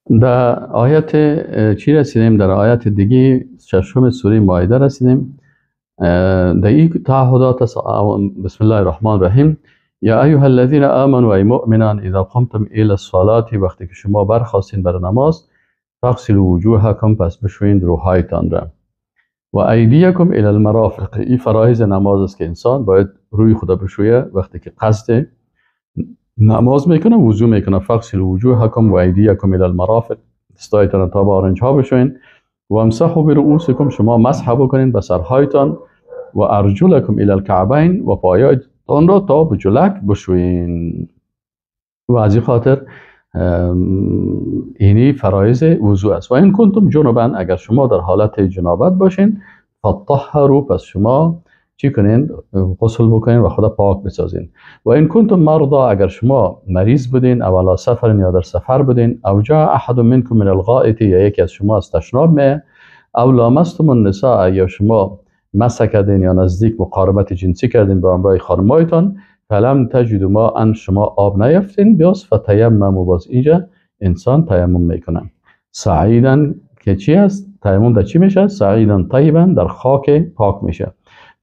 در آیت چی رسیدیم؟ در آیت دیگه ششم سوره مائده رسیدیم. در این تعهدات، بسم الله الرحمن الرحیم، یا ایها الذین آمنوا، ای مؤمنان، اذا قمتم الى الصلاة، وقتی که شما برخواستین بر نماز، فاغسلوا وجوهکم، پس بشویید روحایتان را، و ایدیکم الی المرافق. این فرایض نماز است که انسان باید روی خدا بشویه وقتی که قصد نماز میکنه، وضو میکنه. فاغسلوا وجوهکم و ایدیکم الی المرافق، دستایتان تا به آرنج ها بشوین. و امسحوا برؤوسکم، شما مسح بکنین به سرهایتان، و ارجلکم الی الکعبین، و پایایتان را تا به جلک بشوین. و از این خاطر اینی فرایض وضو است. و این کنتم جنبا، اگر شما در حالت جنابت باشین، فطهروا، پس شما چی کنین؟ غسل بکنین و خدا پاک بسازین. و این کنتم مرضا، اگر شما مریض بودین، او علی سفر، یا در سفر بودین، او جاء احد منکم من الغائط، یا یکی از شما از تشناب می، او لامستم النساء، یا شما مسح کردین یا نزدیک مقاربت جنسی کردین با همراه خانمایتان، فلم تجدوا ماء، شما آب نیافتین، بیاز فتیمموا، باز اینجا انسان تیمم میکنه. صعیدا که چی است؟ تیمم در چی میشه؟ صعیدا طیبا، در خاک پاک میشه.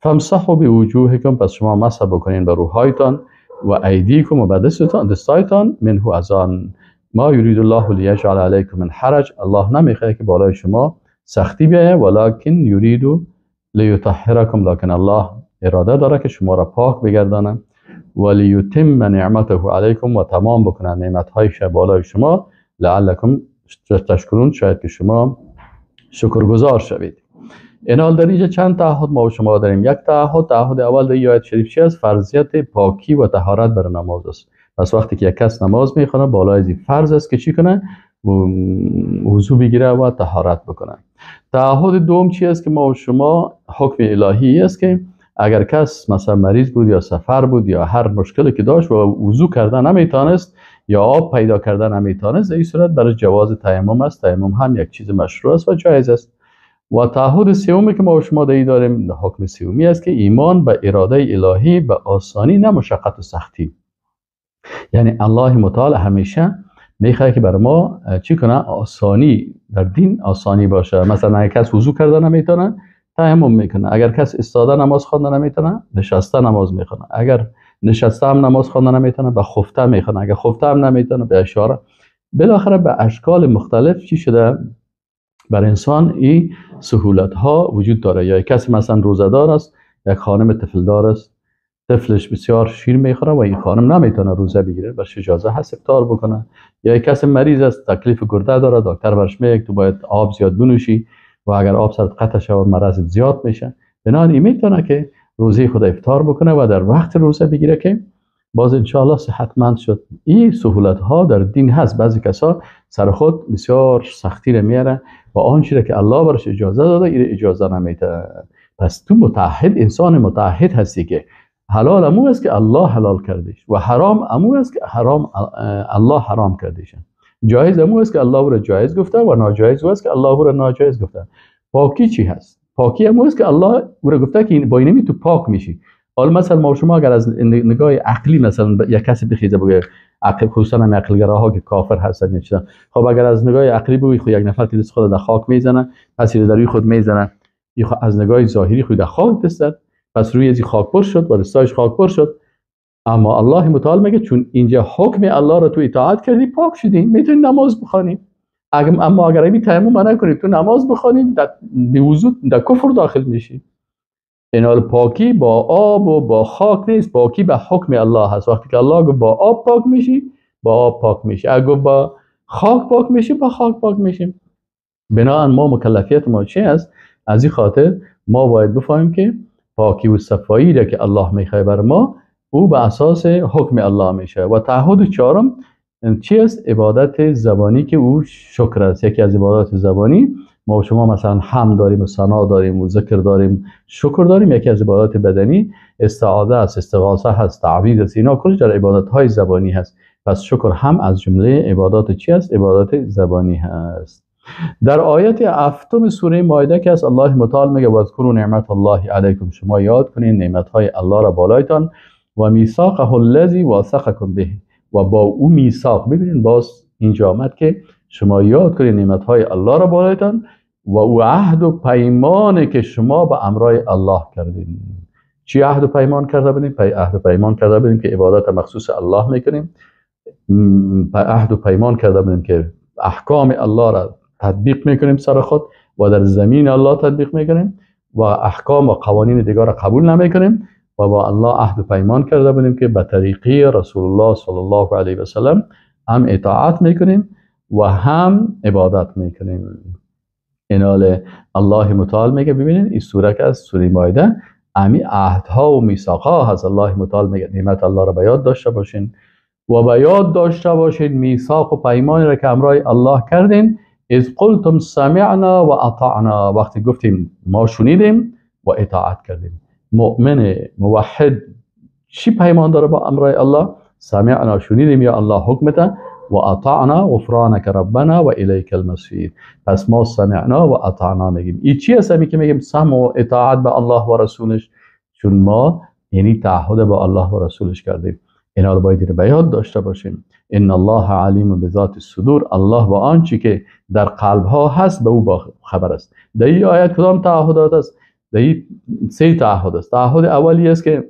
فامسحوا بوجوهکم، پس شما مسح بکنین بر روحایتان، و ایدیکم، و به دستایتان، منه، از آن. ما یرید الله لیجعل علیکم من حرج، الله نمیخواد که بالای شما سختی بیایه، ولکن یرید لیطهرکم، لکن الله اراده داره که شما را پاک بگردانه، و لیتم نعمته علیکم، و تمام بکنه نعمت‌هایش بالای شما، لعلکم تشکرون، شاید که شما شکرگزار شوید. اینال در اینجا چند تعهد ما و شما داریم. یک تعهد، تعهد اول در آیت شریف چی است؟ فرضیت پاکی و طهارت بر نماز است. پس وقتی که یک کس نماز میخونه، بالای از فرض است که چی کنه؟ وضو بگیره و طهارت بکنه. تعهد دوم چی است که ما و شما حکم الهی است که اگر کس مثلا مریض بود یا سفر بود یا هر مشکلی که داشت و وضو کردن نمیتونست یا آب پیدا کردن نمیتونست، در این صورت برای جواز تیمم است. تیمم هم یک چیز مشروع است و جایز است. و تعهد سومی که ما و شما داریم، حکم سومی است که ایمان به اراده الهی به آسانی، نه مشقت و سختی. یعنی الله متعال همیشه میخواد که بر ما چی کنه؟ آسانی در دین آسانی باشه. مثلا اگر کس وضو کرده نمیتونه، تیمم میکنه. اگر کس ایستاده نماز خوانده نمیتونه، نشسته نماز میخونه. اگر نشسته هم نماز خوانده نمیتونه، به خفته میخونه. اگر خفته هم نمیتونه، به اشاره. بالاخره به اشکال مختلف چی شده بر انسان این سهولت ها وجود داره. یا کسی مثلا روزه‌دار است، یک خانم طفلدار است، طفلش بسیار شیر میخوره و این خانم نمیتونه روزه بگیره، برش اجازه هست افطار بکنه. یا کسی مریض است، تکلیف گرده داره، دکتر برش میگه تو باید آب زیاد بنوشی و اگر آب سرت قطع شود مرض زیاد میشه. بنابراین این میتونه که روزه خود افطار بکنه و در وقت روزه بگیره که باز انشاءالله صحتمند شد. این سهولت ها در دین هست. بعضی کسا سر خود بسیار سختی رو میاره و آنچه که الله برش اجازه داده این اجازه نمیده. پس تو متعهد، انسان متعهد هستی که حلال امو است که الله حلال کردش و حرام امو است که حرام الله حرام کردش. جایز امو است که الله را جایز گفته و ناجایز است که الله را ناجایز گفته. پاکی چی هست؟ پاکی امو است که الله او را گفته که با اینمی تو پاک میشی. حالا مثلا ما شما اگر از نگاه عقلی مثلا یک کسی بخیزه بگه عقل، خصوصا هم عقلگراها که کافر هستن یا چیزا، خب اگر از نگاه عقلی بگی خب یک نفر که دست خود در خاک میزنه، پس در روی خود میزنه، از نگاه ظاهری خود در خاک دست زد، پس روی از خاک پر شد و دستایش خاک پر شد. اما الله متعال میگه چون اینجا حکم الله رو تو اطاعت کردی پاک شدی، میتونی نماز بخوانی. اما اگر این تیمم نکنی تو نماز بخوانی، در وضو در کفر داخل میشی. این پاکی با آب و با خاک نیست، پاکی به حکم الله هست. وقتی که الله گفت با آب پاک میشی، با آب پاک میشی. اگه گفت با خاک پاک میشی، با خاک پاک میشیم. بنابراین ما مکلفیت ما چی است؟ از این خاطر ما باید بفهمیم که پاکی و صفایی را که الله میخواد بر ما، او به اساس حکم الله میشه. و تعهد چهارم چی است؟ عبادت زبانی که او شکر است. یکی از عبادات زبانی ما و شما مثلا حمد داریم و ثنا داریم و ذکر داریم، شکر داریم. یکی از عبادات بدنی استعاذه است، استغاثه هست، تعویذ است. اینا کلش در عبادت های زبانی هست. پس شکر هم از جمله عبادات چی است؟ عبادات زبانی هست. در آیت هفتم سوره مائده که از الله متعال میگه واذکروا نعمت الله علیکم، شما یاد کنین نعمت های الله را بالایتان، و میثاقه الذی واثقکم به، و با او میثاق. ببینین باز اینجا آمد که شما یاد کنید نعمت های الله را بالایتان و او عهد و پیمانی که شما به امرای الله کردین. چی عهد و پیمان کرده بودیم؟ عهد و پیمان کرده بودیم که عبادت مخصوص الله میکنیم. عهد و پیمان کرده بودیم که احکام الله را تطبیق میکنیم سر خود و در زمین الله تطبیق میکنیم و احکام و قوانین دیگر را قبول نمیکنیم و با الله عهد و پیمان کرده بودیم که به طریقی رسول الله صلی الله علیه و سلم هم اطاعت میکنیم و هم عبادت میکنیم. اینال الله متعال میگه، ببینید این سوره که از سوره مائده امی عهدها و میثاقها هست. الله متعال میگه نعمت الله را به یاد داشته باشین و به یاد داشته باشین میثاق و پیمانی را که همراه الله کردین. اذ قلتم سمعنا و اطعنا، وقتی گفتیم ما شنیدیم و اطاعت کردیم. مؤمن موحد چی پیمان داره با امرای الله؟ سمعنا، شنیدیم یا الله حکمت، و اطعنا غفرانک ربنا و الیک المصیر. پس ما سمعنا و اطعنا میگیم. این چی هست که میگیم سمع و اطاعت به الله و رسولش؟ چون ما یعنی تعهد با الله و رسولش کردیم. اینا رو باید به یاد داشته باشیم. ان الله علیم بذات الصدور، الله با آنچه که در قلب ها هست به او با خبر است. در این آیت کدام تعهدات است؟ در این سه تعهد است. تعهد اولی است که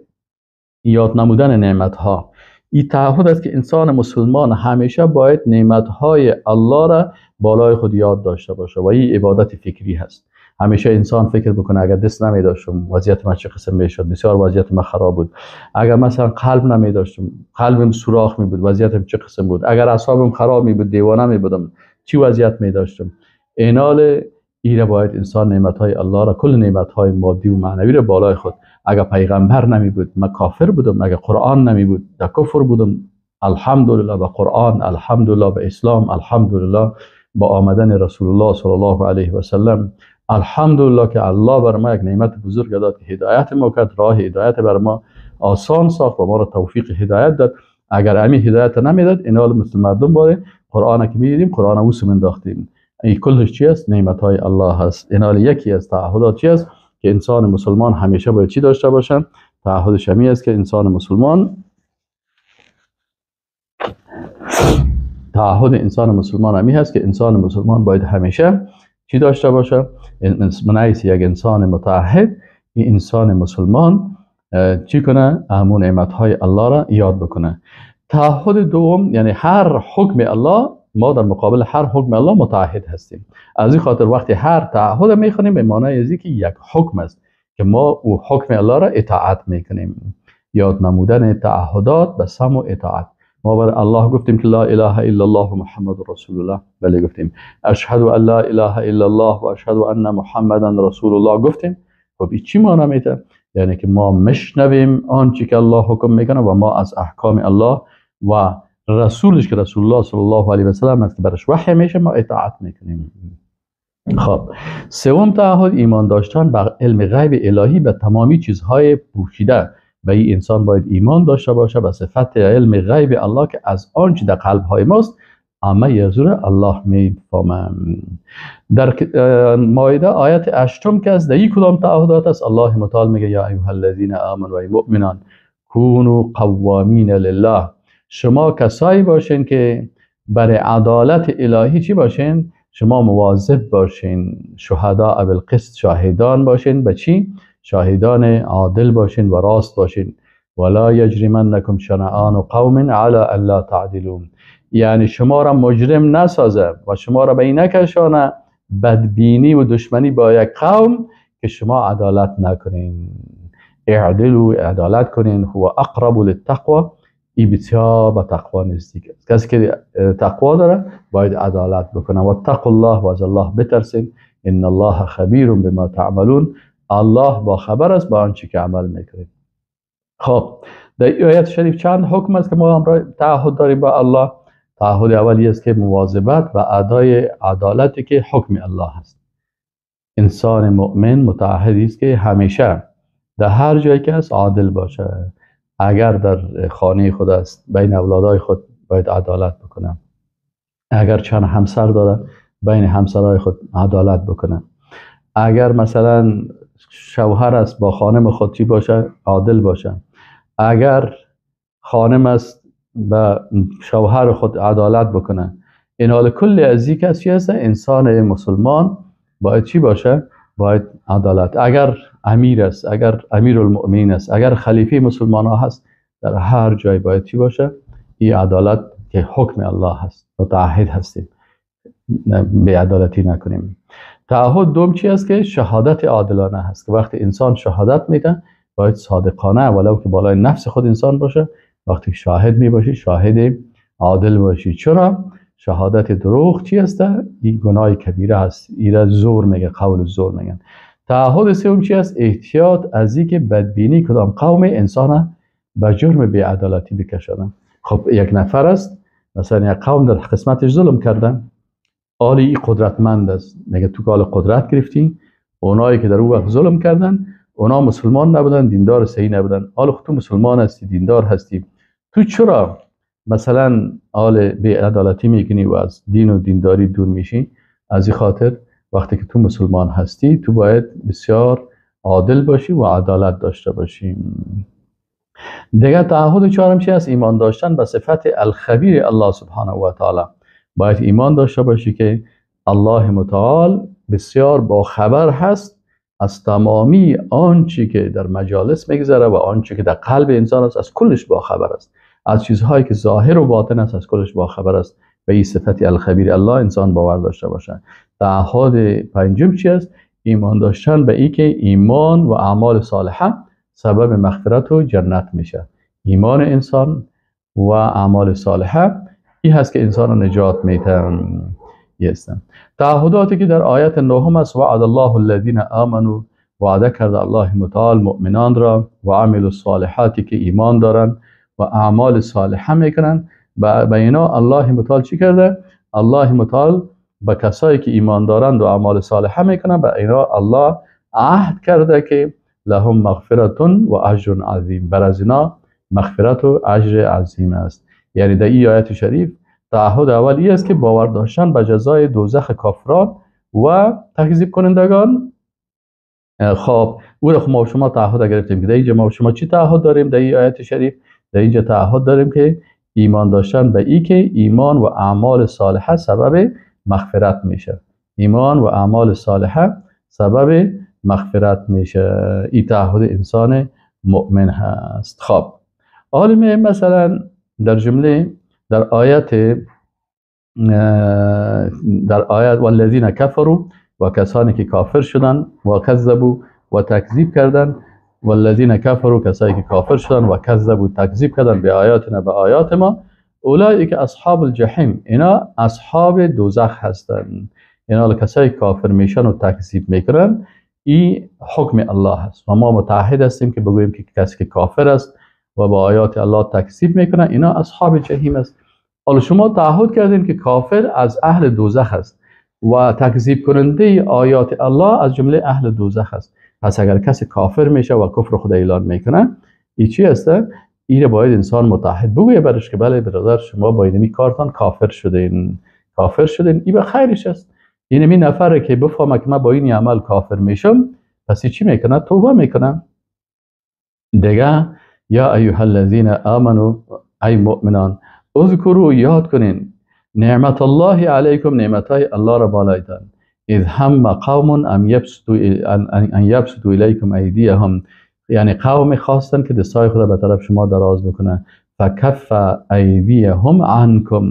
یاد نمودن نعمت ها. این تعهد است که انسان مسلمان همیشه باید نعمت های الله را بالای خود یاد داشته باشه و این عبادت فکری هست. همیشه انسان فکر بکنه اگر دست نمی داشتم وضعیت من چه قسم میشد، بسیار وضعیت من خراب بود. اگر مثلا قلب نمی داشتم، قلبم سوراخ می بود، وضعیتم چه قسم بود. اگر اعصابم خراب می بود، دیوانه می بودم، چی وضعیت می داشتم. اینال ایره باید انسان نعمت های الله را، کل نعمت های مادی و معنوی را بالای خود. اگر پیغمبر نمی بود من کافر بودم، اگر قرآن نمی بود در کفر بودم. الحمدلله به قرآن، الحمدلله به اسلام، الحمدلله با آمدن رسول الله صلی الله علیه و سلم، الحمدلله که الله بر ما یک نعمت بزرگ داد که هدایت ما کرد، راه هدایت بر ما آسان ساخت و ما را توفیق هدایت داد. اگر همین هدایت نمیداد اینا مثل مردم باره قرآن که میدیدیم قرآن اوسم انداختیم. این کلش چی است؟ نعمت های الله هست. اینا یکی از تعهدات چی است؟ که انسان مسلمان همیشه باید چی داشته باشه؟ تعهد شمی است که انسان مسلمان، تعهد انسان مسلمان همی هست که انسان مسلمان باید همیشه چی داشته باشه؟ منعیس یک انسان متعهد، این انسان مسلمان چی کنه؟ همون نعمت های الله را یاد بکنه. تعهد دوم یعنی هر حکم الله، ما در مقابل هر حکم الله متعهد هستیم. از این خاطر وقتی هر تعهد میخونیم به معنای از که یک حکم است که ما او حکم الله را اطاعت میکنیم. یاد نمودن تعهدات به سم و اطاعت. ما بر الله گفتیم که لا اله الا الله محمد رسول الله، بله گفتیم. اشهد ان لا اله الا الله و اشهد ان محمدا رسول الله گفتیم. خب این چی معنی میده؟ یعنی که ما مشنویم آنچه که الله حکم میکنه و ما از احکام الله و رسولش که رسول الله صلی الله علیه و سلم است که برش وحی میشه ما اطاعت میکنیم. خب سوم تعهد، ایمان داشتن به علم غیب الهی، به تمامی چیزهای پوشیده. به این انسان باید ایمان داشته باشه به صفت علم غیب الله که از آنچه در قلب های ماست اما یزور الله میفهمم. در مائده آیت 8 که از در این کدام تعهدات است؟ الله متعال میگه یا ایها الذین آمنوا و مؤمنان کونوا قوامین لله، شما کسایی باشین که برای عدالت الهی چی باشین؟ شما مواظب باشین، شهداء بالقسط، شاهدان باشین. به چی؟ شاهدان عادل باشین و راست باشین. ولا یجرمنکم شنآن قوم علی الا تعدلون، یعنی شما را مجرم نسازه و شما را به این نکشانه بدبینی و دشمنی با یک قوم که شما عدالت نکنین. اعدلوا، عدالت کنین، هو اقرب للتقوی، این بسیار به تقوا نزدیک است. کسی که تقوا داره باید عدالت بکنه. و اتقوا الله، و از الله بترسین، ان الله خبیر بما تعملون، الله با خبر است با آنچه که عمل میکنید. خب در آیت شریف چند حکم است که ما همراه تعهد داریم با الله. تعهد اولی است که مواظبت و ادای عدالتی که حکم الله است. انسان مؤمن متعهدی است که همیشه در هر جایی که است عادل باشه. اگر در خانه خود است بین اولادای خود باید عدالت بکنه. اگر چند همسر داره بین همسرای خود عدالت بکنه. اگر مثلا شوهر است با خانم خود چی باشه؟ عادل باشه. اگر خانم است به شوهر خود عدالت بکنه. این حال کل از این کس چی هست؟ انسان مسلمان باید چی باشه؟ باید عدالت. اگر امیر است، اگر امیرالمؤمنین است، اگر خلیفه مسلمان ها هست، در هر جای باید چی باشه؟ این عدالت که حکم الله هست، متعهد هستیم به عدالتی نکنیم. تعهد دوم چی است؟ که شهادت عادلانه هست، که وقتی انسان شهادت میده باید صادقانه، ولو که بالای نفس خود انسان باشه، وقتی شاهد میباشی شاهد عادل باشی. چرا؟ شهادت دروغ چی است؟ این گناه کبیره هست، ایره زور میگه، قول زور میگن. تعهد سوم چی است؟ احتیاط از اینکه بدبینی کدام قوم انسان به جرم بی‌عدالتی بکشانه. خب یک نفر است، مثلا یک قوم در قسمتش ظلم کردن، آلی قدرتمند است، میگه تو که قدرت گرفتی، اونایی که در اون وقت ظلم کردن اونا مسلمان نبودن، دیندار صحیح نبودن، حالا تو مسلمان هستی، دیندار هستی، تو چرا مثلا آل بی‌عدالتی میکنی و از دین و دینداری دور میشی؟ از این خاطر وقتی که تو مسلمان هستی تو باید بسیار عادل باشی و عدالت داشته باشی. دیگه تعهد چهارم چی است؟ ایمان داشتن به صفت الخبیر الله سبحانه و تعالی. باید ایمان داشته باشی که الله متعال بسیار با خبر هست از تمامی آنچه که در مجالس میگذره و آنچه که در قلب انسان است، از کلش با خبر است، از چیزهایی که ظاهر و باطن است از کلش با خبر است. به این صفت الخبیر الله انسان باور داشته باشه. تعهد پنجم چی است؟ ایمان داشتن به این که ایمان و اعمال صالحه سبب مغفرت و جنت میشه. ایمان انسان و اعمال صالحه این هست که انسان رو نجات میده. تعهداتی که در آیت نهم است، وعد الله الذین آمنوا، وعده کرده الله متعال مؤمنان را، و عملوا الصالحاتی که ایمان دارن و اعمال صالحه میکنن. به اینا الله متعال چی کرده؟ الله متعال به کسایی که ایمان دارند و اعمال صالحه میکنن، به اینا الله عهد کرده که لهم مغفرت و اجر عظیم، بر از اینا مغفرت و اجر عظیم است. یعنی در این آیت شریف تعهد اولی است که باور داشتن به جزای دوزخ کافران و تکذیب کنندگان. خب او را ما شما تعهد گرفتیم که در اینجا ما شما چی تعهد داریم؟ در این آیت شریف در اینجا تعهد داریم که ایمان داشتن به ای که ایمان و اعمال صالحه سبب مغفرت میشه. ایمان و اعمال صالحه سبب مغفرت میشه. این تعهد انسان مؤمن هست. خب حالا مثلا در جمله در آیت والذین کفروا، و کسانی که کافر شدن، و کذبوا و تکذیب کردن، والذین کفروا کسایی که کافر شدن و کذبوا تکذیب کردن به آیاتنا، به آیات ما، اولئک اصحاب الجحیم، اینا اصحاب دوزخ هستند. اینا کسایی کافر میشن و تکذیب میکنن، این حکم الله هست و ما متعهد هستیم که بگوییم که کسی که کافر است و با آیات الله تکذیب میکنن اینا اصحاب جحیم است. حالا شما تعهد کردین که کافر از اهل دوزخ است و تکذیب کننده آیات الله از جمله اهل دوزخ است. پس اگر کسی کافر میشه و کفر خود اعلان میکنه، این چی است؟ این باید انسان متعهد بگویه برش که بله برادر، شما با اینمی کارتان کافر شدین، کافر شدین، این به خیرش است. اینمی نفره که بفهمه که من با این عمل کافر میشم، پس چی میکنه؟ توبه میکنه. دیگه یا ایها الذین آمنوا، ای مؤمنان، اذکروا، یاد کنین، نعمت الله علیکم، نعمتهای الله را بالایتان، اذ هم قوم ان یبسطوا الیکم ایدیهم، یعنی قوم خواستن که دستای خود به طرف شما دراز بکنه، فکف ایدیهم عنکم،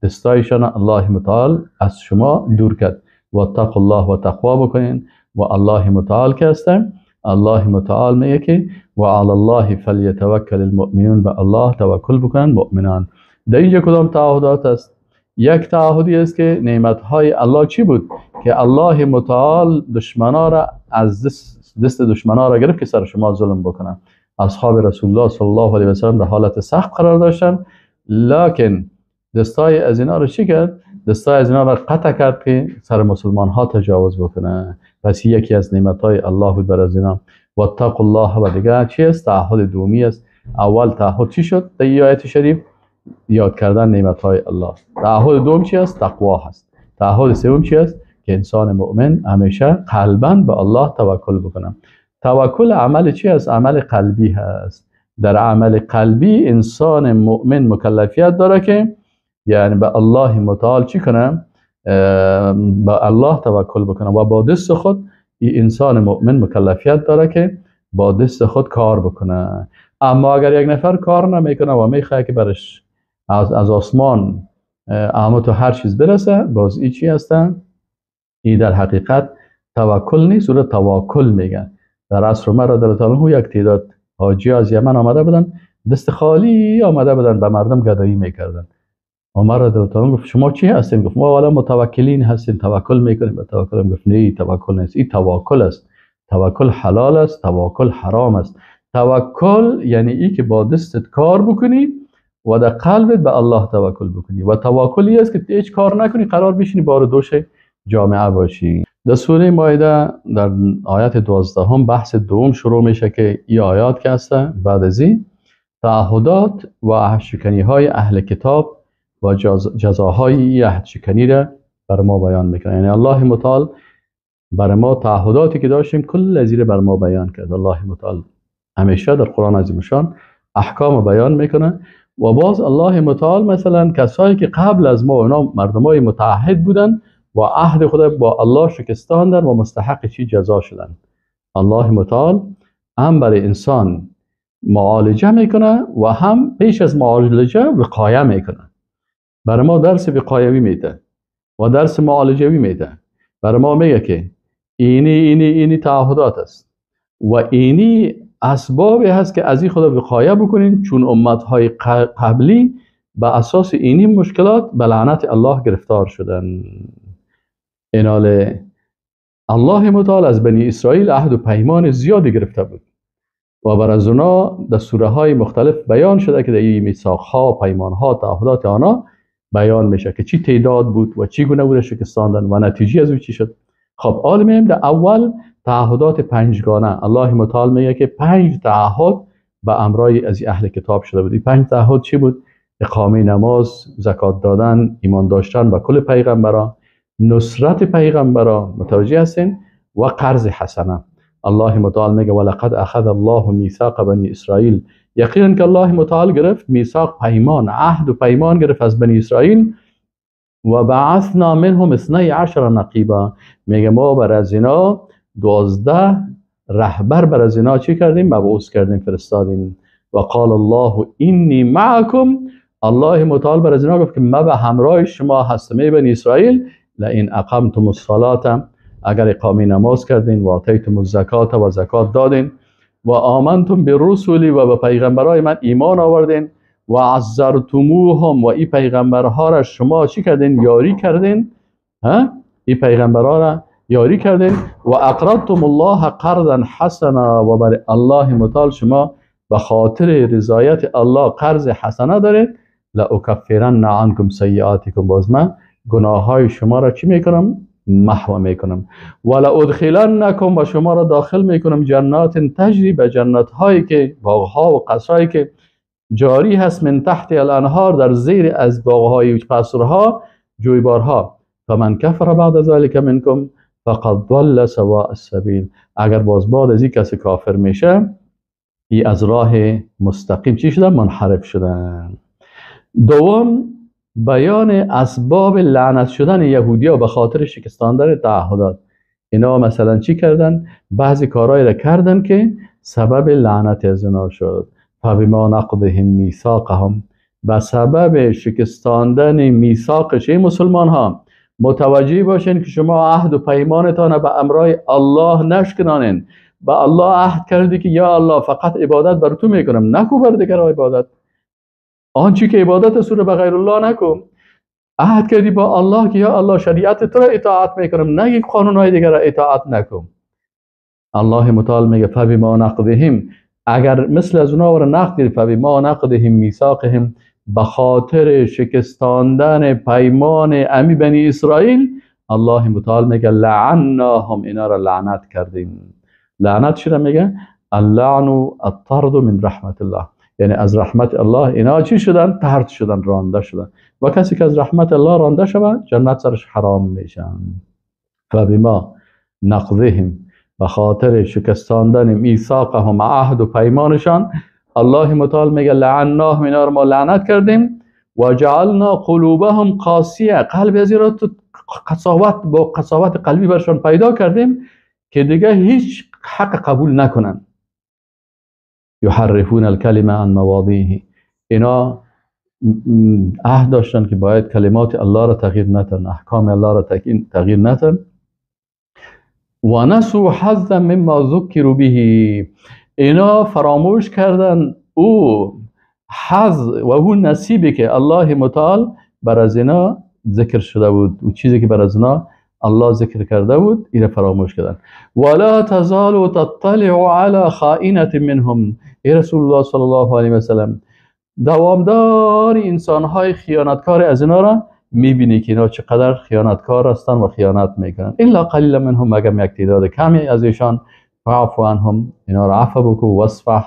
دستایشان الله متعال از شما دور کرد. و اتقوا الله و تقوا بکنین. و الله متعال که هستن، الله متعال میگه که و علی الله فلیتوکل المؤمنون، به الله توکل بکنن مؤمنان. در اینجا کدام تعهدات است؟ یک تعهدی است که نعمتهای الله چی بود؟ که الله متعال دشمنا را از دست دشمنا را گرفت که سر شما ظلم بکنن. اصحاب رسول الله صلی الله علیه و سلم در حالت سخت قرار داشتن، لکن دستای از اینا را چی کرد؟ دستای از اینا را قطع کرد که سر مسلمان ها تجاوز بکنه. پس یکی از نعمتهای الله بود بر از اینا. و اتقوا الله. و دیگه چی است؟ تعهد دومی است. اول تعهد چی شد در آیت شریف؟ یاد کردن نعمتهای الله. تعهد دوم چی است؟ تقوا هست. تعهد سوم چی است؟ که انسان مؤمن همیشه قلبا به الله توکل بکنه. توکل عمل چی است؟ عمل قلبی هست. در عمل قلبی انسان مؤمن مکلفیت داره که یعنی به الله متعال چی کنه؟ به الله توکل بکنه و با دست خود. این انسان مؤمن مکلفیت داره که با دست خود کار بکنه. اما اگر یک نفر کار نمیکنه و میخواد که برش از آسمان اما تو هر چیز برسه، باز ای چی هستن؟ ای در حقیقت توکل نیست، او را تواکل میگن. در عصر عمر رضی الله عنه یک تعداد حاجی از یمن آمده بودن، دست خالی آمده بودن، به مردم گدایی میکردن. عمر رضی الله عنه گفت شما چی هستین؟ گفت ما والا متوکلین هستیم، توکل میکنیم. به توکل گفت نه، توکل نیست، این تواکل است. توکل حلال است، تواکل حرام است. توکل یعنی ای که با دستت کار بکنی و در قلبت به الله توکل بکنی، و توکلی است که هیچ کار نکنی، قرار بشینی بار دوش جامعه باشی. در سوره مائده در آیت 12 بحث دوم شروع میشه که این آیات که هست بعد از این تعهدات و عهدشکنی های اهل کتاب و جزاهای این عهدشکنی را بر ما بیان میکنه. یعنی الله متعال بر ما تعهداتی که داشتیم کل از این بر ما بیان کرد. الله متعال همیشه در قرآن عظیم شان احکام بیان میکنه. و باز الله متعال مثلا کسایی که قبل از ما اونا مردمای متعهد بودن و عهد خود با الله شکستاندن و مستحق چی جزا شدن. الله متعال هم برای انسان معالجه میکنه و هم پیش از معالجه وقایه میکنه. برای ما درس وقایوی میده و درس معالجوی میده. برای ما میگه که اینی اینی اینی تعهدات است و اینی اسبابی هست که از این خدا وقایه بکنین، چون امتهای قبلی به اساس اینی مشکلات به لعنت الله گرفتار شدن. اینال الله متعال از بنی اسرائیل عهد و پیمان زیادی گرفته بود و بر از اونا در سوره های مختلف بیان شده که در این میثاق ها، پیمان ها، تعهدات آنها بیان میشه که چی تعداد بود و چی گونه بود شکستاندن و نتیجه از او چی شد. خب حال در اول تعهدات پنجگانه. الله متعال میگه که 5 تعهد به امرای از اهل کتاب شده بود. این 5 تعهد چی بود؟ اقامه نماز، زکات دادن، ایمان داشتن به کل پیغمبران، نصرت پیغمبران، متوجه هستین، و قرض حسنه. الله متعال میگه ولقد اخذ الله میثاق بنی اسرائیل. یقینا که الله متعال گرفت میثاق، پیمان، عهد و پیمان گرفت از بنی اسرائیل. و بعثنا منهم 12 نقیبا. میگه ما بر از اینا 12 رهبر بر از اینا چی کردیم؟ مبعوث کردیم، فرستادیم. و قال الله انی معکم. الله متعال بر از اینا گفت که ما به همراه شما هستم ای بنی اسرائیل. لئن اقمتم الصلاة، اگر اقامه نماز کردین، و آتیتم الزکات و زکات دادین، و آمنتم برسولی و به پیغمبرای من ایمان آوردین، و عزرتموهم و این پیغمبرها را شما چی کردین؟ یاری کردین، ها؟ این پیغمبرها را یاری کردین، و اقرضتم الله قرضا حسنا و بر الله متعال شما به خاطر رضایت الله قرض حسنه دارید، لاکفرن عنکم سیئاتکم، باز من گناه های شما را چی میکنم؟ محو میکنم. ولا ادخلنکم و شما را داخل میکنم جنات تجری، به جنت هایی که باغ ها و قصرهایی که جاری هست، من تحت الانهار، در زیر از باغ های قصرها جویبارها. فمن کفر بعد ذلك منکم فقد ضل سواء السبیل. اگر باز بعد از این کسی کافر میشه، ای از راه مستقیم چی شدن؟ منحرف شدن. دوم، بیان اسباب لعنت شدن یهودیا به خاطر شکستاندن تعهدات. اینا مثلا چی کردن؟ بعضی کارهایی را کردن که سبب لعنت از اینا شد. فبما نقضهم میثاقهم، به سبب شکستاندن میثاقش. مسلمان ها متوجه باشین که شما عهد و پیمانتان به امرای الله نشکنانین. به الله عهد کردی که یا الله فقط عبادت بر تو میکنم، نکو بر دیگر عبادت. آنچه که عبادت است رو به غیر الله نکن. عهد کردی با الله که یا الله شریعت تو را اطاعت میکنم، نه یک قانون های دیگر را اطاعت نکن. الله متعال میگه فبما نقضهم، اگر مثل از اونا را نقض کردی، فبما نقضهم میثاقهم، به خاطر شکستاندن پیمان امی بنی اسرائیل، الله متعال میگه لعناهم، اینا را لعنت کردیم. لعنت چرا میگه؟ اللعن الطرد من رحمت الله، یعنی از رحمت الله اینا چی شدن؟ طرد شدن، رانده شدن. و کسی که از رحمت الله رانده شود جنت سرش حرام میشن. فبما نقضهم، به خاطر شکستاندن میثاقهم، عهد و پیمانشان، الله متعال میگه لعناهم، اینا رو ما لعنت کردیم. و جعلنا قلوبهم قاسیه، قلب از را قساوت با قساوت قلبی برشان پیدا کردیم که دیگه هیچ حق قبول نکنن. یحرفون الکلمه عن مواضعه، اینا عهد داشتن که باید کلمات الله را تغییر نتن، احکام الله را تغییر نتن. و نسوا حظا مما ذکروا به، اینا فراموش کردن او حظ و او نصیبی که الله متعال بر از اینا ذکر شده بود و چیزی که بر از اینا الله ذکر کرده بود اینا فراموش کردن. ولا تزال تطلع على خائنة منهم، ای رسول الله صلی الله علیه و سلم دوامدار انسانهای خیانتکار از اینا را میبینی که اینا چقدر خیانتکار هستند و خیانت میکنن. الا قلیل منهم، مگر یک تعداد کمی از ایشان. فاعف عنهم، اینا را عفو بکو، واصفح،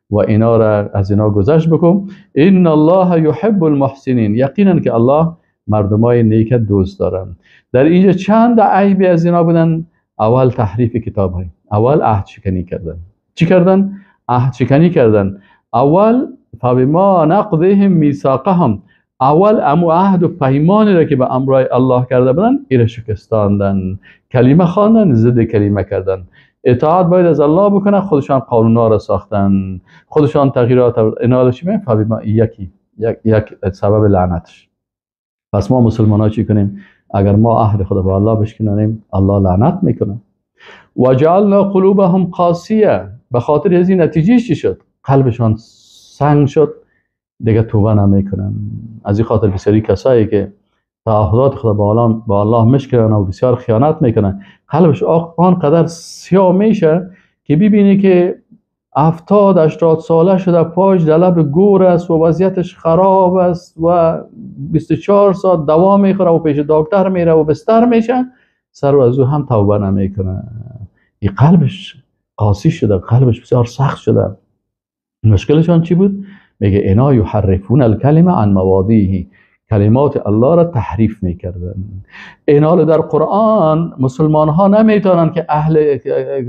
و اینا را از اینا گذشت بکن. ان الله یحب المحسنین، یقینا که الله مردمای نیک دوست دارن. در اینجا چند عیبی از اینا بودن. اول تحریف کتاب های، اول عهد شکنی کردن. چی کردن؟ عهد شکنی کردن. اول فبما نقضهم میثاقهم، اول امو عهد و پیمانی را که به امرای الله کرده بودن ایره شکستاندن، کلمه خواندن، ضد کلمه کردن. اطاعت باید از الله بکنن، خودشان قانونا را ساختن، خودشان تغییرات اینا را چی میگن؟ فبما یکی یک سبب لعنتش. پس ما مسلمان ها چی کنیم؟ اگر ما عهد خود با الله بشکنیم الله لعنت میکنه. و جعلنا قلوبهم قاسیه، به خاطر از این نتیجه چی شد؟ قلبشان سنگ شد، دیگه توبه نمیکنن. از این خاطر بسیاری کسایی که تعهدات خود با الله مشکنن و بسیار خیانت میکنن، قلبش آنقدر سیاه میشه که ببینی که 70-80 ساله شده، پاش در لب گور است و وضعیتش خراب است و 24 ساعت دوا میخوره و پیش دکتر میره و بستر میشه، سر و از او هم توبه نمیکنه. این قلبش قاسی شده، قلبش بسیار سخت شده. مشکلشان چی بود؟ میگه اینا یحرفون الکلمه عن مواضعه، کلمات الله را تحریف میکردن. اینا در قرآن مسلمان ها نمیتونن که اهل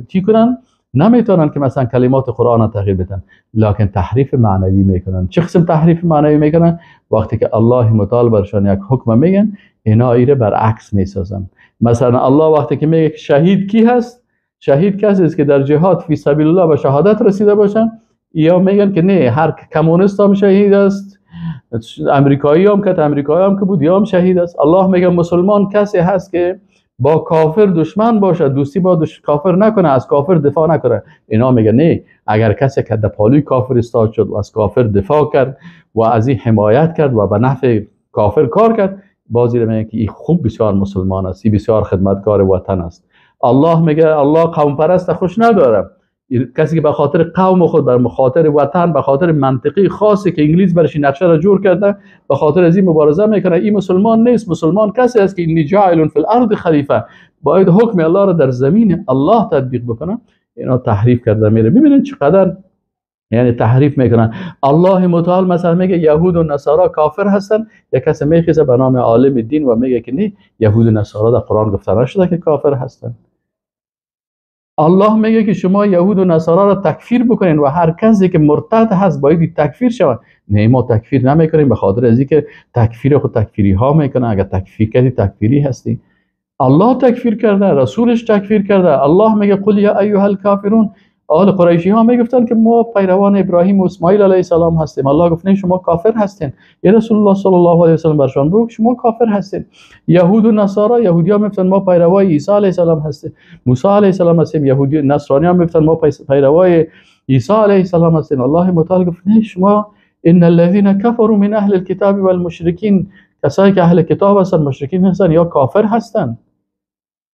چی کنن؟ نمیتونن که مثلا کلمات قرآن را تغییر بدن، لکن تحریف معنوی میکنن. چه قسم تحریف معنوی میکنن؟ وقتی که الله متعال برشان یک حکم میگن، اینا ایره برعکس میسازن. مثلا الله وقتی که میگه شهید کی هست؟ شهید کسی است که در جهاد فی سبیل الله به شهادت رسیده باشن. یا میگن که نه، هر کمونیست هم شهید است، امریکایی هم که امریکایی هم که بود یا هم شهید است. الله میگه مسلمان کسی هست که با کافر دشمن باشه، دوستی با کافر نکنه، از کافر دفاع نکنه. اینا میگه نه، اگر کسی که در پالوی کافر استاد شد و از کافر دفاع کرد و از این حمایت کرد و به نفع کافر کار کرد، بازی میگه که این خوب بسیار مسلمان است، این بسیار خدمتکار وطن است. الله میگه الله قوم پرست خوش نداره، کسی که به خاطر قوم خود، بر خاطر وطن، به خاطر منطقی خاصی که انگلیس برش نقشه را جور کرده، به خاطر از این مبارزه میکنه، این مسلمان نیست. مسلمان کسی است که انی جاعل فی الارض خلیفه، باید حکم الله را در زمین الله تطبیق بکنه. اینا تحریف کرده میره. ببینید چقدر یعنی تحریف میکنن. الله متعال مثلا میگه یهود و نصارا کافر هستن، یک کسی میخیزه به نام عالم دین و میگه که نه، یهود و نصارا در قرآن گفته نشده که کافر هستن. الله میگه که شما یهود و نصارا را تکفیر بکنین و هر کسی که مرتد هست باید تکفیر شود. نه، ما تکفیر نمیکنیم به خاطر از اینکه تکفیر خود تکفیری ها میکنه. اگر تکفیر کردی تکفیری هستی. الله تکفیر کرده، رسولش تکفیر کرده. الله میگه قل یا ایها الکافرون. آل قریشی ها میگفتن که ما پیروان ابراهیم و اسماعیل علیه السلام هستیم. الله گفت نه، شما کافر هستین. یا رسول الله صلی الله علیه و سلم برشان بگو شما کافر هستین. یهود و نصارا، یهودی ها میگفتن ما پیروای عیسی علیه السلام هستیم، موسی علیه السلام هستیم. یهودی نصرانی ها میگفتن ما پیروای عیسی علیه السلام هستیم. الله متعال گفت نه، شما ان الذين كفروا من اهل الكتاب والمشرکین، کسایی که اهل کتاب هستن، مشرکین هستن یا کافر هستن.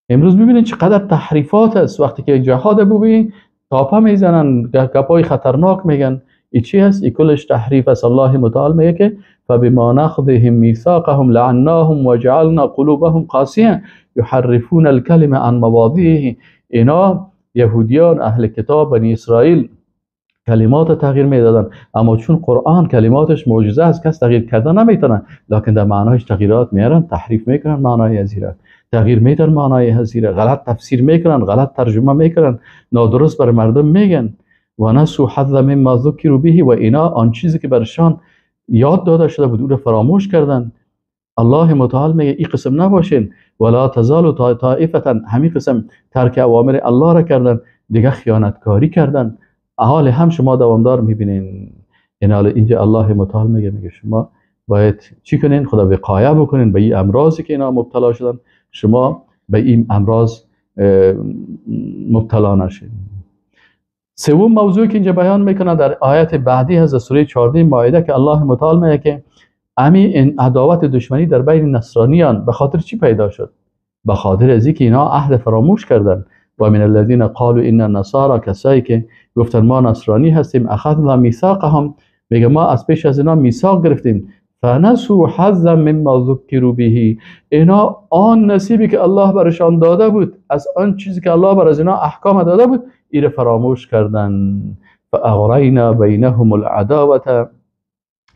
امروز ببینید چقدر تحریفات است. وقتی که جهاد ببینید تاپه میزنن، گپای خطرناک میگن. ای چی هست؟ ای کلش تحریف است. الله متعال میگه که فبما نقضهم میثاقهم لعناهم وجعلنا قلوبهم قاسیه یحرفون الکلمه عن مواضعه. اینا یهودیان اهل کتاب بنی اسرائیل کلمات تغییر میدادن، اما چون قرآن کلماتش معجزه است، کس تغییر کرده نمیتونه، لکن در معنایش تغییرات میارن، تحریف میکنن معنای ازیره، تغییر میدن معنای هزیره، غلط تفسیر میکنن، غلط ترجمه میکنن، نادرست بر مردم میگن. و نسوا حظ مما ذکروا به، و اینا آن چیزی که برشان یاد داده شده بود او را فراموش کردن. الله متعال میگه این قسم نباشین، ولا تزال طائفه، همین قسم ترک اوامر الله را کردن، دیگه خیانتکاری کردن، حال هم شما دوامدار میبینین. این حال اینجا الله متعال میگه شما باید چی کنین؟ خدا وقایه بکنین به این امراضی که اینا مبتلا شدن، شما به این امراض مبتلا نشین. سوم موضوع که اینجا بیان میکنه در آیت بعدی از سوره 14 مائده که الله متعال میگه که امی این عداوت دشمنی در بین نصرانیان به خاطر چی پیدا شد؟ به خاطر از اینکه اینا عهد فراموش کردن. و من الذین قالوا ان النصارى، کسایی که گفتن ما نصرانی هستیم، اخذنا میثاقهم، میگه ما از پیش از اینا میثاق گرفتیم، فنسوا حظا مما ذکروا به، اینا آن نصیبی که الله برشان داده بود، از آن چیزی که الله بر از اینا احکام داده بود، ایره فراموش کردن. فاغرینا بینهم العداوه،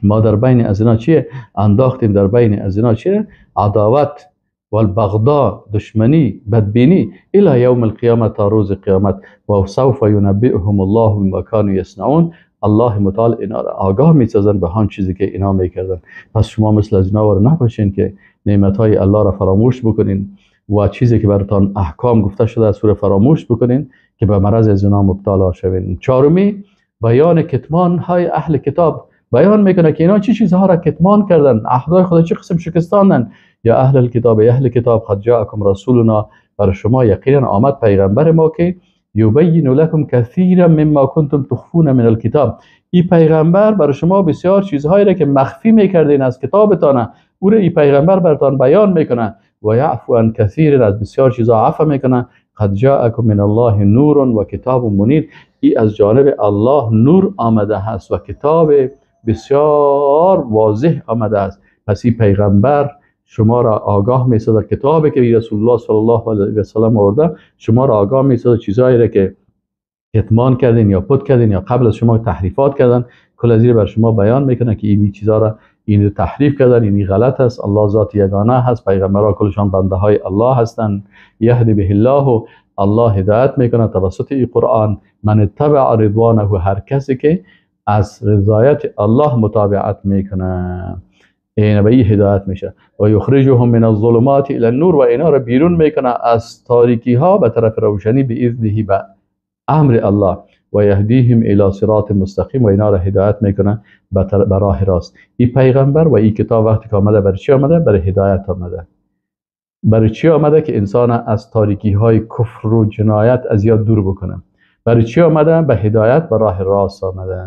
ما در بین از اینا چیه انداختیم؟ در بین از اینا چیه؟ عداوت و البغضاء، دشمنی، بدبینی، الی یوم القیامت، تا روز قیامت. و سوف ینبئهم الله بما كانوا یصنعون، الله متعال اینا را آگاه میسازن به آن چیزی که اینا میکردن. پس شما مثل از اینا ور نباشین که نعمت های الله را فراموش بکنین و چیزی که براتان احکام گفته شده از فراموش بکنین که به مرض از اینا مبتلا شوین. چهارمی، بیان کتمان های اهل کتاب، بیان میکنه که اینا چی چیزها را کتمان کردن، عهدهای خدا چه قسم شکستاندن. یا اهل الکتاب، یا اهل کتاب، قد جاءکم رسولنا، بر شما یقینا آمد پیغمبر ما که یبین لکم کثیرا مما کنتم تخفون من الکتاب، این پیغمبر بر شما بسیار چیزهایی را که مخفی میکردین از کتابتان، او را این پیغمبر براتان بیان میکنه. و یعفو عن کثیر، از بسیار چیزها عفو میکنه. قد جاءکم من الله نور و کتاب منیر، ای از جانب الله نور آمده هست و کتاب بسیار واضح آمده است. پس این پیغمبر شما را آگاه میسازد، کتابی که رسول الله صلی الله علیه و سلم آورده شما را آگاه میسازد، چیزهایی را که کتمان کردین یا پت کردین یا قبل از شما تحریفات کردن، کل از بر شما بیان میکنه که این چیزها را این تحریف کردن، این غلط است. الله ذات یگانه هست، پیغمبرها کلشان بنده های الله هستند. یهدی به الله، الله هدایت میکنه توسط این قرآن. من اتبع رضوانه، هر کسی که از رضایت الله متابعت میکنه این به این هدایت میشه. و یخرجهم من الظلمات الى النور، و اینا را بیرون میکنه از تاریکی ها به طرف روشنی، باذنه، به امر الله. و یهدیهم الی صراط مستقیم، و اینا را هدایت میکنه به راه راست. این پیغمبر و این کتاب وقتی که آمده برای چی آمده؟ برای هدایت آمده. برای چی آمده؟ که انسان از تاریکی های کفر و جنایت از یاد دور بکنه. برای چی آمده؟ به هدایت، به راه راست آمده.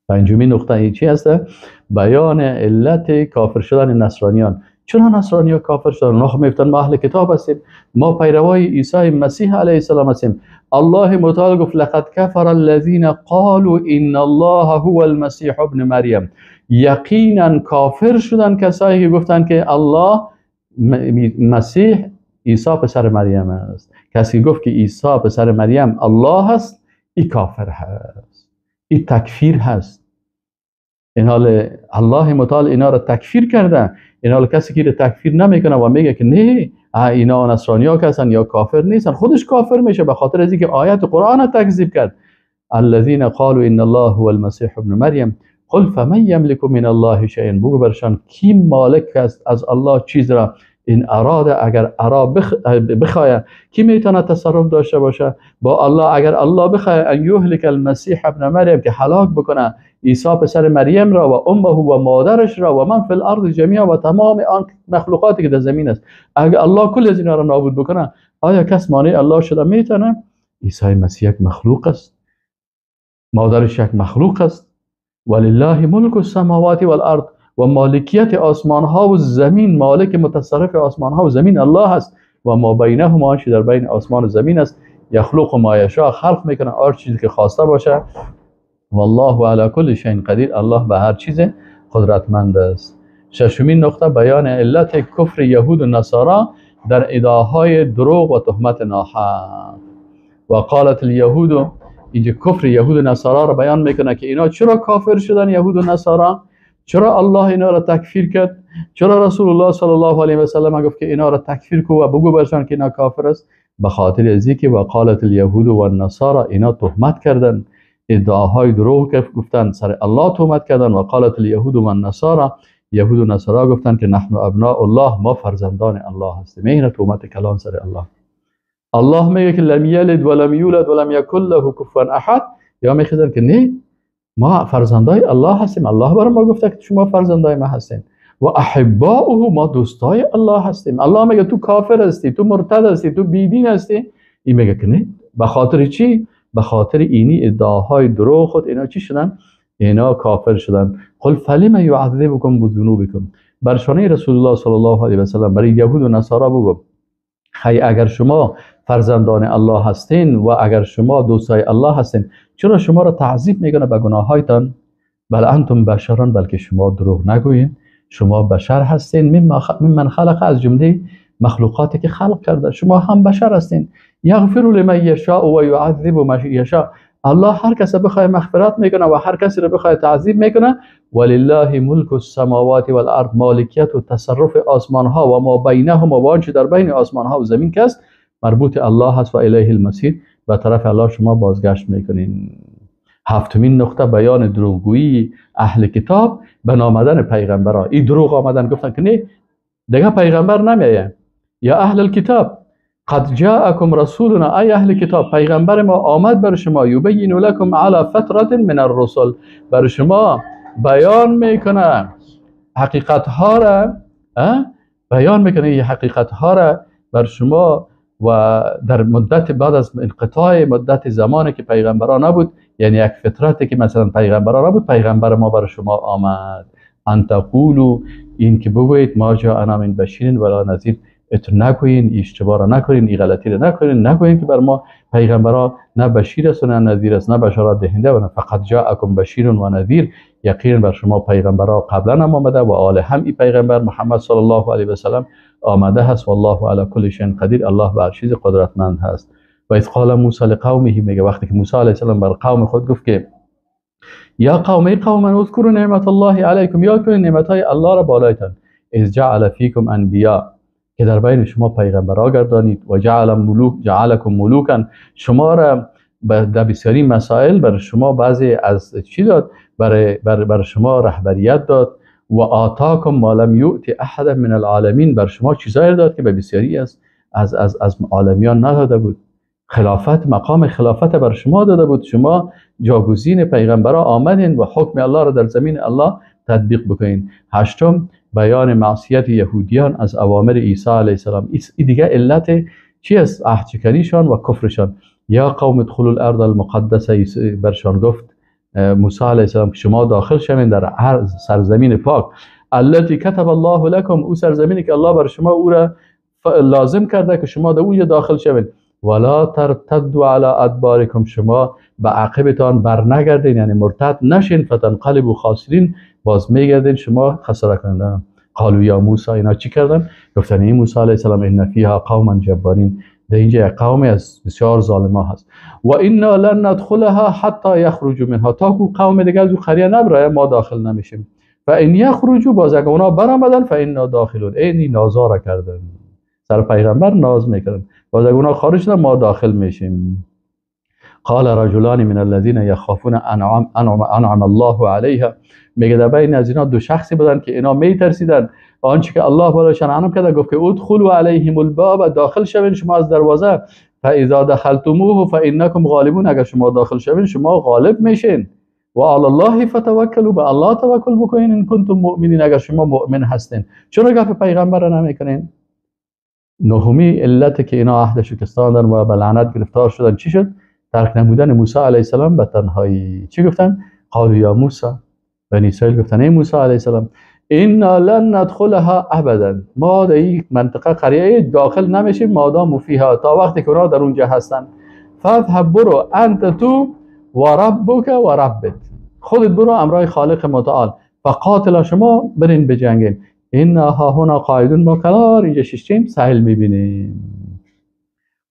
پنجمین نقطه این چی هسته؟ بیان علت کافر شدن نصرانیان. چرا نصرانی ها کافر شدن؟ اونها خب میگفتن ما اهل کتاب هستیم، ما پیروای عیسی مسیح علیه السلام هستیم. الله متعال گفت لقد کفر الذین قالوا ان الله هو المسیح ابن مریم، یقینا کافر شدن کسایی که گفتن که الله مسیح عیسی پسر مریم است. کسی گفت که عیسی پسر مریم الله است، ای کافر هست، ای تکفیر هست. این حال الله متعال اینا را تکفیر کرده. این حال کسی که تکفیر نمیکنه و میگه که نه اینا نصرانی ها هستن یا کافر نیستن، خودش کافر میشه به خاطر از اینکه آیت قرآن تکذیب کرد. الذين قالوا ان الله هو المسیح ابن مریم قل فمن یملک من الله شیئا، بگو برشان کی مالک است از الله چیز را، این اراده اگر ارا بخواه کی میتونه تصرف داشته باشه با الله؟ اگر الله بخواه ان یهلک المسیح ابن مریم، که هلاک بکنه عیسی پسر مریم را و امه و مادرش را و من فی الارض جمیعا و تمام آن مخلوقاتی که در زمین است، اگر الله کل از اینا را نابود بکنه، آیا کس مانع الله شده میتونه؟ عیسی مسیح یک مخلوق است، مادرش یک مخلوق است. ولله ملک السماوات والارض، و مالکیت آسمان ها و زمین، مالک متصرف آسمان ها و زمین الله است. و ما بینهما، آنچه در بین آسمان و زمین است، یخلق ما یشاء، خلق میکنه هر چیزی که خواسته باشه. والله علی کل شیء قدیر، الله به هر چیز قدرتمند است. ششمین نقطه بیان علت کفر یهود و نصارا در ادعاهای دروغ و تهمت ناحق. و قالت الیهود، اینجا کفر یهود و نصارا را بیان میکنه که اینا چرا کافر شدن یهود و نصارا، چرا الله اینا را تکفیر کرد، چرا رسول الله صلی الله علیه و سلم گفت که اینا را تکفیر کو و بگو برشان که اینا کافر است. به خاطر از اینکه و قالت الیهود و النصارا، اینا تهمت کردن، ادعاهای دروغ گفتن، سر الله تهمت کردن. و قالت الیهود و النصارى، یهود و نصارا گفتن که نحن ابناء الله، ما فرزندان الله هستیم. این تهمت کلان سر الله. الله میگه که لم یلد ولم یولد ولم یکن له کفوا احد، یا میخیزن که نه، ما فرزندای الله هستیم، الله برای ما گفته که شما فرزندای ما هستین. و احباؤه، ما دوستای الله هستیم. الله میگه تو کافر هستی، تو مرتد هستی، تو بیدین هستی. این میگه که نه. به خاطر چی؟ به خاطر اینی ادعاهای دروغ خود اینا چی شدن؟ اینا کافر شدن. قل فلم یعذبکم بذنوبکم، بر شانه رسول الله صلی الله علیه و سلم برای یهود و نصارا بگو خی اگر شما فرزندان الله هستین و اگر شما دوستای الله هستین، چرا شما را تعذیب میکنه به گناهایتان؟ بل انتم بشران، بلکه شما دروغ نگویین، شما بشر هستین. ممن خلق، از جمله مخلوقاتی که خلق کرده، شما هم بشر هستین. یغفر لمن یشاء و یعذب من یشاء، الله هر کس بخواه مغفرت میکنه و هر کسی رو بخواه تعذیب میکنه. ولله ملک السماوات والارض، مالکیت و تصرف آسمان ها و ما بینهما و آنچه در بین آسمان ها و زمین که است مربوط الله هست. و الیه المصیر، به طرف الله شما بازگشت میکنین. هفتمین نقطه بیان دروغگویی اهل کتاب به نامدن پیغمبرها. این دروغ آمدن گفتن که نه دیگه پیغمبر نمیایه. یا اهل الکتاب قد جاءکم رسولنا، ای اهل کتاب پیغمبر ما آمد بر شما، یبین لکم علی فترة من الرسل، بر شما بیان میکنه حقیقت ها را، بیان میکنه این حقیقت ها را بر شما. و در مدت بعد از انقطاع مدت زمانی که پیغمبران نبود، یعنی یک فترتی که مثلا پیغمبران نبود، پیغمبر ما بر شما آمد. ان تقولوا، این که بگویید ما جاءنا من بشیر ولا نذیر، اتر نگویین، اشتباه را نکنین، این غلطی را نکنین، نگویین که بر ما پیغمبرا نه بشیر است و نه نذیر است، نه بشارت دهنده و نه، فقط جاءکم بشیر و نذیر، یقینا بر شما پیغمبرا قبلا هم آمده و آل هم ای پیغمبر محمد صلی الله علیه و سلم آمده هست. والله علی کل شیء قدیر، الله بر چیز قدرتمند هست. و اذ قال موسی لقومه، میگه وقتی که موسی علیه السلام بر قوم خود گفت که یا قوم، ای قوم من اذکروا نعمت الله علیکم، یاد کنید نعمت های الله را بالایتان، اذ جعل فیکم انبیا، که در بین شما پیغمبرا گردانید، و جعل ملوک، جعلکم ملوکا، شما را در بسیاری مسائل بر شما بعضی از چی داد، بر شما رهبریت داد. و آتاکم ما لم یؤت احد من العالمین، بر شما چیزایی داد که به بسیاری از عالمیان نداده بود. خلافت، مقام خلافت بر شما داده بود، شما جاگزین پیغمبرا آمدین و حکم الله را در زمین الله تطبیق بکنین. هشتم بیان معصیت یهودیان از اوامر عیسی علیه السلام. این دیگه علت چی است؟ عهدشکنیشان و کفرشان. یا قوم ادخلوا الارض المقدسه، برشان گفت موسی علیه السلام که شما داخل شوین در هر سرزمین پاک، التي كتب الله لكم، او سرزمینی که الله بر شما او را لازم کرده که شما در اونجا داخل شوین. ولا ترتدوا علی ادبارکم، شما به عقبتان بر نگردین، یعنی مرتد نشین، فتنقلبوا خاسرین، باز میگردین شما خساره کننده. قالوا یا موسی، اینا چی کردن؟ گفتن ای موسی علیه السلام ان فیها قوما جبارین، در اینجا یک قومی از بسیار ظالما هست. و انا لن ندخلها حتی یخرجوا منها، تا کو قوم دیگه از او قریه نبرایه ما داخل نمیشیم. فان یخرجوا، باز اگه اونا برآمدن فانا داخلون، اینی نازاره کردن سر پیغمبر ناز میکردن، باز اگه اونا خارج شدن ما داخل میشیم. قال رجلان من الذين يخافون انعم الله عليها، میگه در بین از اینا دو شخصی بودن که اینا میترسیدن آنچه که الله بالاشان انعام کرده، گفت که ادخلوا علیهم الباب، داخل شوین شما از دروازه، فاذا دخلتموه فانکم غالبون، اگر شما داخل شوین شما غالب میشین. و علی الله فتوکلوا، به الله توکل بکنین، ان کنتم مؤمنین، اگر شما مؤمن هستین. چرا گپ پیغمبر را نمیکنین؟ نهمی علت که اینا عهد شکستاندن و به لعنت گرفتار شدن چی شد؟ ترک نمودن موسی علیه السلام به تنهایی. چی گفتن؟ قالوا یا موسی، بنی اسرائیل گفتن ای موسی علیه السلام انا لن ندخلها ابدا، ما در این منطقه قریه داخل نمیشیم مادام فیها، تا وقتی که اونا در اونجا هستن. فاذهب، برو، انت تو و ربک و ربت، خودت برو امرای خالق متعال، فقاتل، شما برین بجنگین، انا ها هنا قاعدون، ما کنار اینجا ششتیم سهل میبینیم.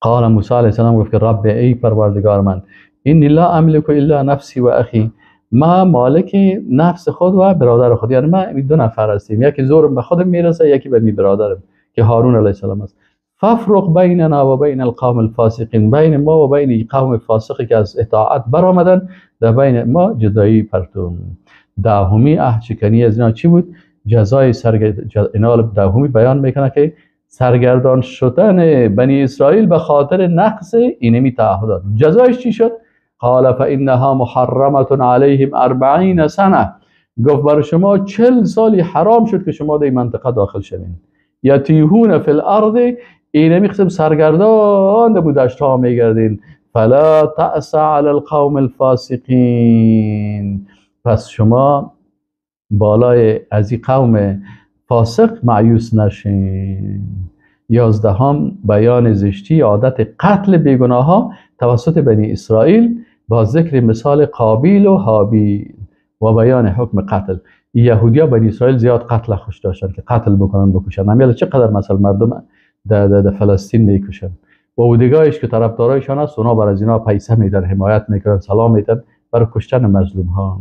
قال موسی علیه السلام گفت که رب، ای پروردگار من، انی لا املک الا نفسی و اخی، ما مالک نفس خود و برادر خود، یعنی ما دو نفر هستیم، یکی زورم به خودم میرسه، یکی به می برادرم که هارون علیه السلام است. فافرق بیننا و بین القوم الفاسقین، بین ما و بین قوم فاسقی که از اطاعت برآمدن، در بین ما جدایی پرتون. دهمی عهد شکنی از اینا چی بود؟ جزای اینا دهمی بیان میکنه که سرگردان شدن بنی اسرائیل به خاطر نقص اینمی تعهدات. جزایش چی شد؟ قال فانها محرمه علیهم 40 سنه. گفت بر شما 40 سالی حرام شد که شما در این منطقه داخل شوین. یتیهون فی الارض، اینمی قسم سرگردان بود دشت‌ها میگردین. فلا تأس علی القوم الفاسقین، پس شما بالای از این قوم فاسق مایوس نشین. 11 بیان زشتی عادت قتل بیگناه ها توسط بنی اسرائیل با ذکر مثال قابیل و هابیل و بیان حکم قتل. یهودیا بنی اسرائیل زیاد قتل خوش داشتن که قتل بکنن بکشن. همیالا چقدر مثلا مردم در فلسطین میکشن و اودگاهش که طرفدارایشان هست اونا بر از اینا پیسه میدن، حمایت میکنن، سلام میدن برای کشتن مظلوم ها.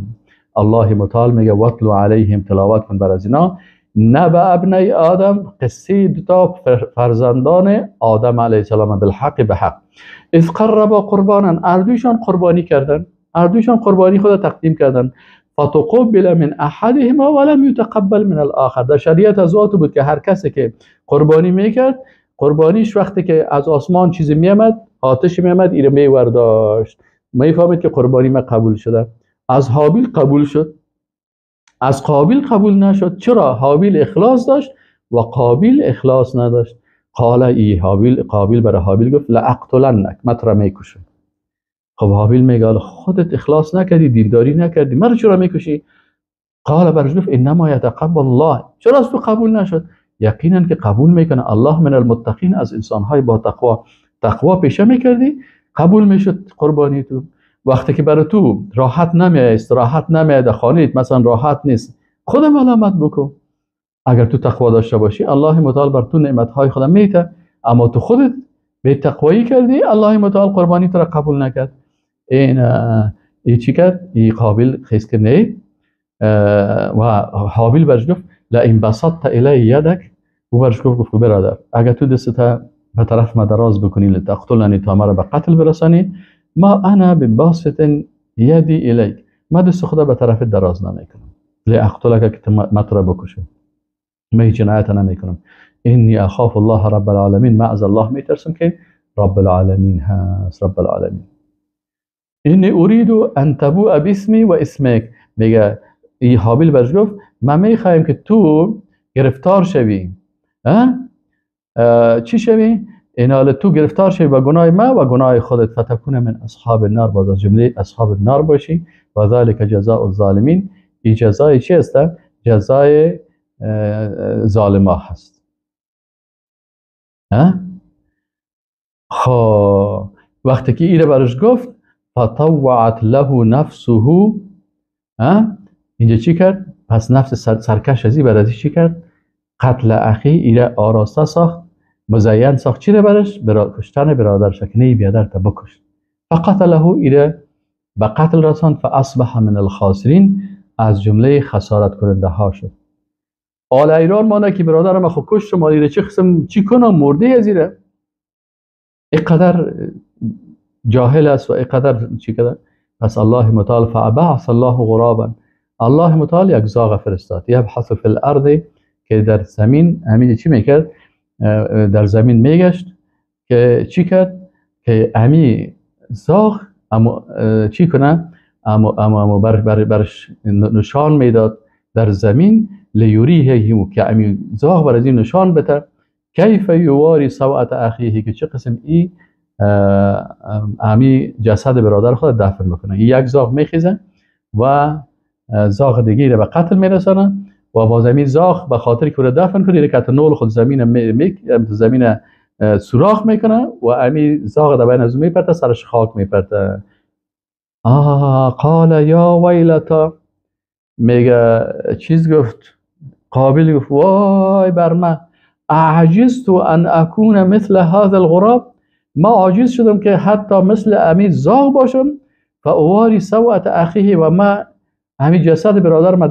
الله متعال میگه واتلو علیهم، تلاوت کن بر از اینا نبأ ابنی آدم، قصه دو تا فرزندان آدم علیه السلام، بالحق به حق. اذ قربا قربانا، اردویشان قربانی کردن، اردویشان قربانی خود تقدیم کردن. فتقبل من احدهما ولم یتقبل من الاخر. در شریعت از وقت بود که هر کسی که قربانی میکرد، قربانیش وقتی که از آسمان چیزی میامد، آتش میامد، اینو میورداشت، میفهمید که قربانی ما قبول شده. از هابیل قبول شد، از قابیل قبول نشد. چرا؟ هابیل اخلاص داشت و قابیل اخلاص نداشت. قال ای هابیل، قابیل برای هابیل گفت لاقتلنک، من تو را میکشم. خب هابیل میگه خودت اخلاص نکردی، دینداری نکردی، مرا چرا میکشی؟ قال برش گفت انما یتقبل الله. چرا از تو قبول نشد؟ یقینا که قبول میکنه الله من المتقین، از انسانهای با تقوا. تقوا پیشه میکردی قبول میشد قربانی تو. وقتی که برای تو راحت نمیاد، استراحت نمیاد، خانه‌ات مثلا راحت نیست، خودم ملامت بکن. اگر تو تقوا داشته باشی الله متعال بر تو نعمت‌های خودم میده، اما تو خودت به تقوایی کردی، الله متعال قربانی تو را قبول نکرد. این ای چی کرد؟ ای قابل خیز که نه. و هابیل برش گفت لئن بسطت الی یدک، او برش گفت برادر اگر تو دستت به طرف ما دراز بکنی لتقتلنی، تا مرا به قتل برسانی، ما انا بباسط یدی الیک، ما دست خدا به طرف دراز نمیکنم، لاقتلک که ما تو را بکشم، ما هیچ جنایت نمیکنم. انی اخاف الله رب العالمین، ما از الله میترسم که رب العالمین هست، رب العالمین. انی اريد ان تبوء باسمی و اسمک، میگه ای هابیل برش گفت من میخوایم که تو گرفتار شوی، چی شوی؟ اینال تو گرفتار شوی با گناه ما و گناه خودت، فتکون من اصحاب النار، باز از جمله اصحاب النار باشی. و ذلک جزاء الظالمین، این جزای چی است؟ جزای ظالما هست. خب وقتی که ایره برش گفت فطوعت له نفسه، اینجا چی کرد؟ پس نفس سرکش ازی بر ازی چی کرد؟ قتل اخی، ایره آراسته ساخت، مزین ساخت. چی برش؟ کشتن برادرش که نه بیادر تا بکش. فقتله، ایره به قتل رساند. فاصبح من الخاسرین، از جمله خسارت کننده ها شد. آل ایران مانه که برادرم خو کشت، ما ایره چه قسم چی کنم، مرده از ایره، اینقدر جاهل است و اینقدر چی کرده. پس الله متعال فبعث الله غرابا، الله متعال یک زاغ فرستاد، یبحث فی الارض، که در زمین همین چی میکرد؟ در زمین میگشت که چی کرد؟ که امی زاغ اما چی کنه؟ اما برش نشان میداد در زمین، لیوریه، که امی زاغ بر از این نشان بده، کیف یواری سوءة اخیه، که چه قسم ای امی جسد برادر خود دفن بکنه. یک زاغ میخیزه و زاغ دیگه رو به قتل میرسانه و باز امی زاغ به خاطر که رو دفن کنه که نول خود زمین سوراخ میکنه و امی زاغ در بین از میپرته، سرش خاک میپرته. قال یا ویلتا، میگه چیز گفت؟ قابل گفت وای بر من، اعجزت ان اکون مثل هذا الغراب، ما عاجز شدم که حتی مثل امی زاغ باشم، فاواری سوءة اخیه، و ما همین جسد برادر ما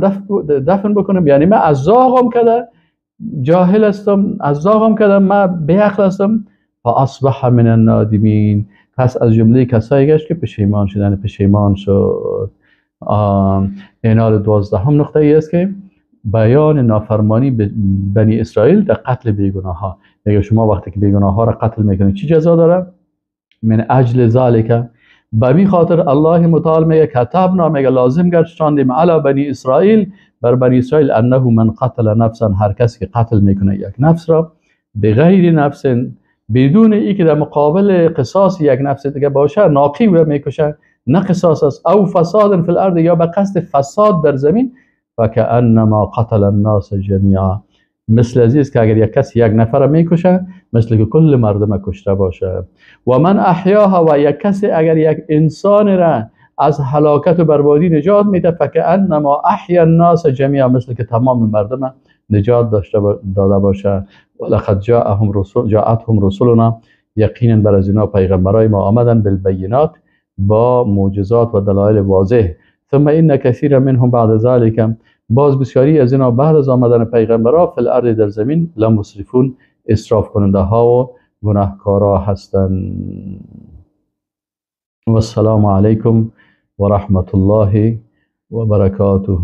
دفن بکنم، یعنی من از زاغم کده جاهل هستم، از داغم کردم، من بیعقل هستم. فاصبح من النادمین، پس از جمله کسایی گشت که پشیمان شدن، پشیمان شد. اینال 12 نقطه ای است که بیان نافرمانی بنی اسرائیل در قتل بیگناه ها. میگه شما وقتی که بیگناه ها را قتل میکنید چی جزا داره؟ من اجل ذالک، به می خاطر الله متعال میگه کتبنا، میگه لازم گرداندیم علی بنی اسرائیل، بر بنی اسرائیل، انه من قتل نفسا، هر کسی که قتل میکنه یک نفس را، بغیر نفس، بدون ای که در مقابل قصاص یک نفس دیگه باشه، ناقی را میکشه، نه قصاص است، او فساد فی الارض، یا به قصد فساد در زمین، فکأنما قتل الناس جمیعا، مثل عزیز که اگر یک کسی یک نفر میکشه مثل که کل مردم کشته باشه. و من احیاها، و یک کسی اگر یک انسان را از هلاکت و بربادی نجات میده، فکأنما احیا الناس جمیعا، مثل که تمام مردم نجات داده باشه. ولقد جاءتهم رسولنا، یقینا بر از اینا پیغمبرای ما آمدن، بالبینات، با معجزات و دلایل واضح. ثم ان کثیر منهم بعد ذلك، باز بسیاری از اینا بعد از آمدن پیغمبرا، فی الارض، در زمین، لمسرفون، اسراف کننده ها و گناهکارا هستند. و السلام علیکم و رحمت الله و برکاته.